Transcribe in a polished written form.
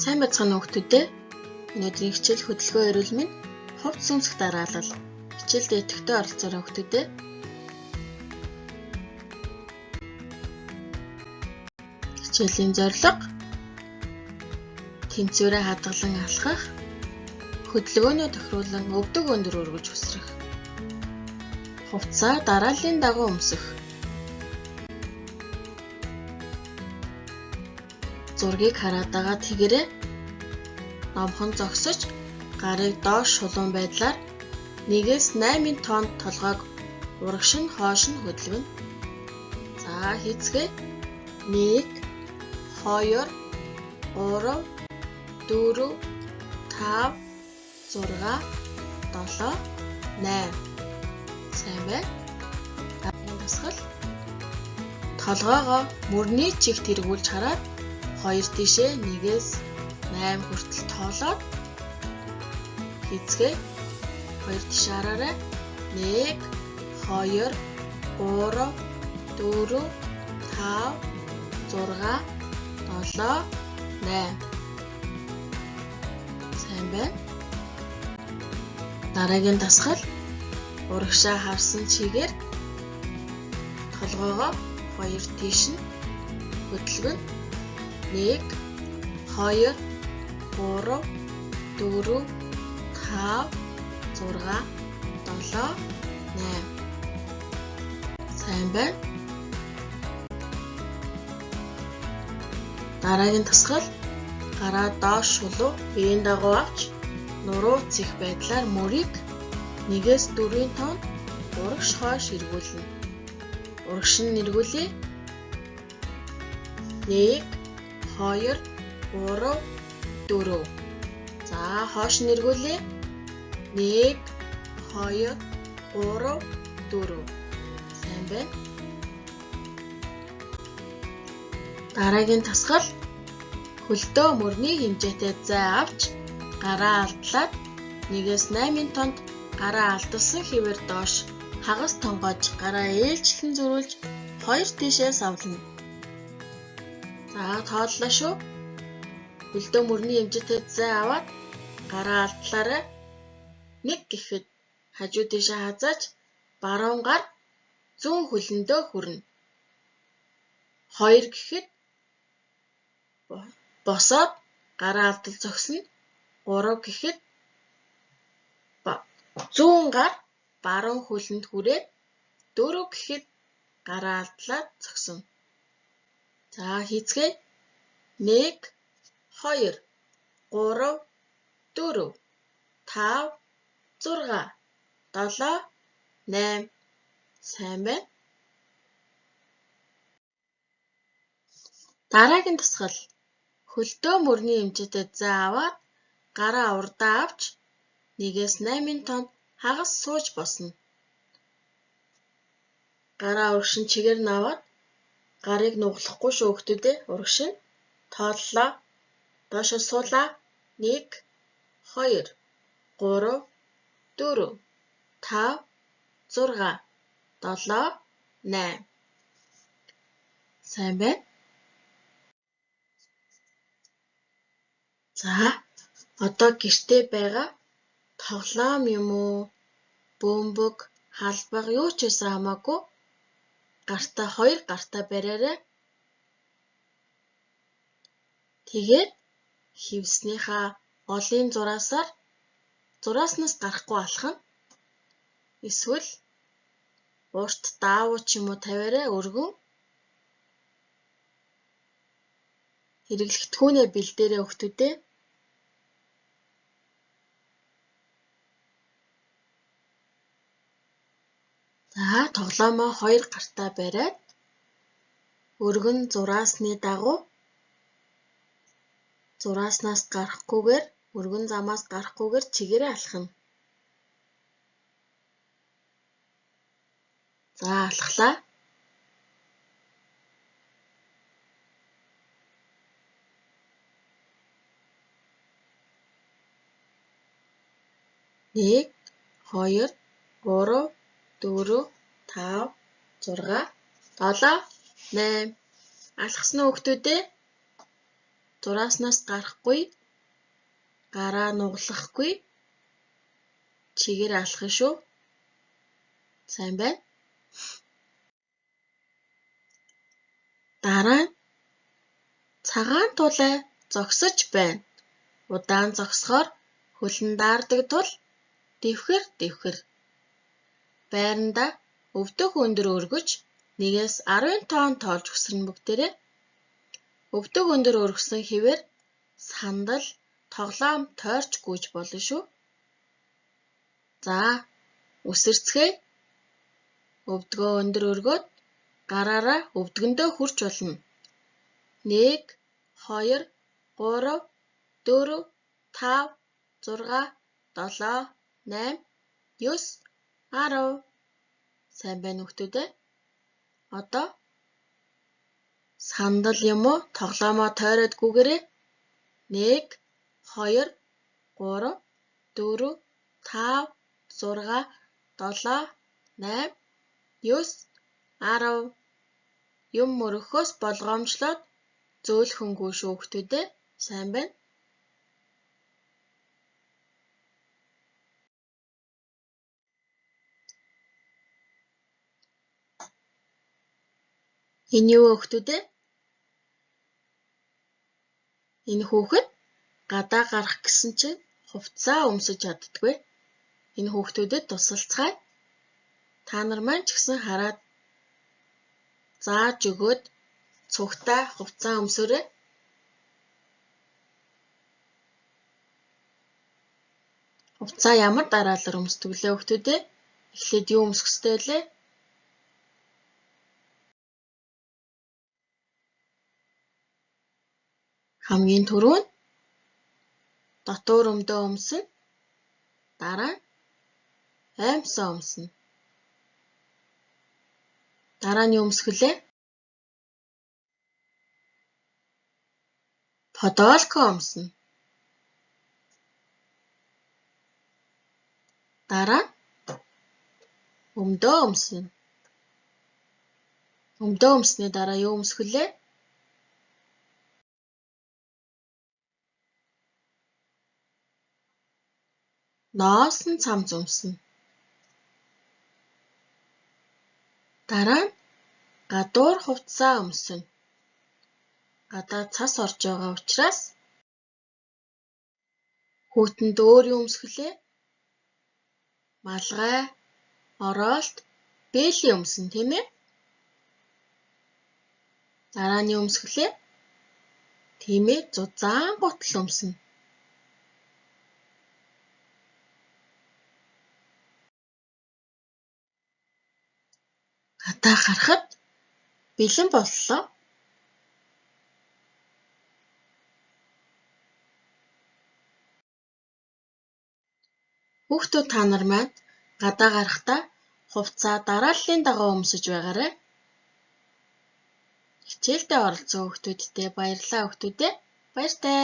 Сайн байцгаана уу хүмүүстээ. Өнөөдрийн хичээл хөдөлгөөн эрүүл мэнд хувцас өмсөх дараалал. Хичээлдээ идэвхтэй оролцоорой хүмүүстээ. Хичээлийн зорилго: тэнцвэрээ хадгалан алхах, хөдөлгөөнөө тохируулан өвдөг өндөр өргөж үсрэх, хувцсаа дарааллын дагуу өмсөх. Зургийг хараад байгаа тэгэрээ номхон зогсож гарыг доош шулуун байдлаар 1-ээс 8-ын тоонд толгойг урагш нь хойш нь хөдөлгөнө. За хийцгээе. 1 2 3 4 5 6 7 8. Сайн байна. Дараагийн дасгал. Толгойгоо мөрний чигт эргүүлж хараад хоёр тишээ 1-ээс 8 хүртэл тоолоод хийцгээе. Хоёр тишээ хараарай. 1 2 3 4 5 6 7 8. Сайн байна. Дараагийн дасгал. Урагшаа харсан чигээр толгойгоо хоёр тийш нь хөдөлгөнө. 1 2 3 4 5 6 7 8. Сайн байна. Дараагийн дасгал. Гараа доош шулуу биеийн дагуу авч нуруу цэх байдлаар мөрийг 1-ээс 4-ийн тоонд урагш хойш эргүүлнэ. Урагш нь эргүүлье. 1 2 3 4. За хойш нь эргүүлье. 1 2 3 4. Сайн байна. Дараагийн дасгал. Хөлдөө мөрний хэмжээтэй зай авч гараа алдлаад 1-ээс 8-ын тоонд гараа алдсан хэвээр доош хагас тонгоож гараа ээлжлэн зөрүүлж хоёр тишээ савлана. За тооллоо шүү. Хөлдөө мөрний хэмжээтэй зай аваад гараа алдлаарай. 1 гэхэд хажуу тишээ хазааж баруун гар зүүн хөлөндөө хүрнэ. 2 гэхэд босоод гараа алдал зогсно. 3 гэхэд зүүн гар баруун хөлөнд хүрээд 4 гэхэд гараа алдлаад зогсно. За хийцгээе. 1 2 3 4 5 6 7 8. Сайн байна. Дараагийн дасгал. Хөлдөө мөрний хэмжээтэй зай аваад гараа урдаа авч 1-ээс 8-ын тоонд хагас сууж босно. Гараа урагш нь чигээр нь аваад гарыг нуглахгүй шүү хүмүүдээ. Урагш нь тооллоо. Доошо суулаа. 1 2 3 4 5 6 7 8. Сайн байна. За одоо гэртээ байгаа тоглоом юм уу, бөмбөг, халбага юу ч байсан хамаагүй гартаа хоёр гартаа бариарай. Тэгээд хивснийхаа голын зураасаар зурааснаас гарахгүй алхана. Эсвэл урт даавуу ч юм уу тавиарай өргөн. Хэрэглэгдэхүүнээ бэлдээрэй хүмүүстээ. За тоглоомоо хоёр гартаа бариад өргөн зураасны дагуу зурааснаас гарахгүйгээр өргөн замаас гарахгүйгээр чигээрээ алхана. За алхлаа. 1 2 3 4 5 6 7 8. Алхсан уу хүмүүстээ? Зурааснаас гарахгүй, гараа нугалахгүй, чигээр алхах шүү. Сайн байна. Дараа нь цагаан тулай зогсож байна. Удаан зогсохоор хөлн даардаг тул дэвхэр дэвхэр. Байрандаа өвдөг өндөр өргөж 1-ээс 10 тоон тоолж үсэрнэ бүгдээрээ. Өвдөг өндөр өргөсөн хэвээр сандал, тоглоом тойрч гүйж болно шүү. За, үсэрцгээе. Өвдгөө өндөр өргөөд гараараа өвдгөндөө хүрч болно. 1 2 3 4 5 6 7 8 9 10. Сайн байна хүүхдүүд ээ. Одоо сандал юм уу тоглоомоо тойроод гүгээрэй. 1 2 3 4 5 6 7 8 9 10. Юм мөрөхөөс болгоомжлоод зөөлхөнгүү шүү хүүхдүүд ээ. Сайн байна. Энэ юу вэ хүүхдүүд ээ? Энэ хүүхэд гадаа гарах гэсэн чинь хувцсаа өмсөж чаддаггүй. Энэ хүүхдүүдэд тусалцгаая. Та нар маань ч гэсэн хараад зааж өгөөд цугтаа хувцсаа өмсөөрэй. Хувцсаа ямар дараалал өмсдөг лээ хүүхдүүд ээ? Эхлээд юу өмсөх ёстой вэ? Хамгийн түрүүнд дотуур өмдөө өмснө. Дараа нь оймсоо өмснө. Дараа нь юу өмсөх вүлээ? Подолко өмснө. Дараа нь өмдөө өмснө. Өмдөө өмсний дараа юу өмсөх вүлээ? Ноосон цамц өмснө. Дараа нь гадуур хувцсаа өмснө. Гадаа цас орж байгаа учраас хүүтэнд өөр юу өмсөх вүлээ? Малгай, ороолт, бээлий өмснө, тийм ээ? Дараа нь юу өмсөх вүлээ? Тийм ээ, зузаан гутал өмснө. Гадаа гарахад бэлэн боллоо. Хүүхдүүд та нар маань гадаа гарахдаа хувцсаа дарааллын дагуу өмсөж байгаарай. Хичээлдээ оролцсон хүүхдүүддээ баярлалаа хүүхдүүдээ. Баяртай.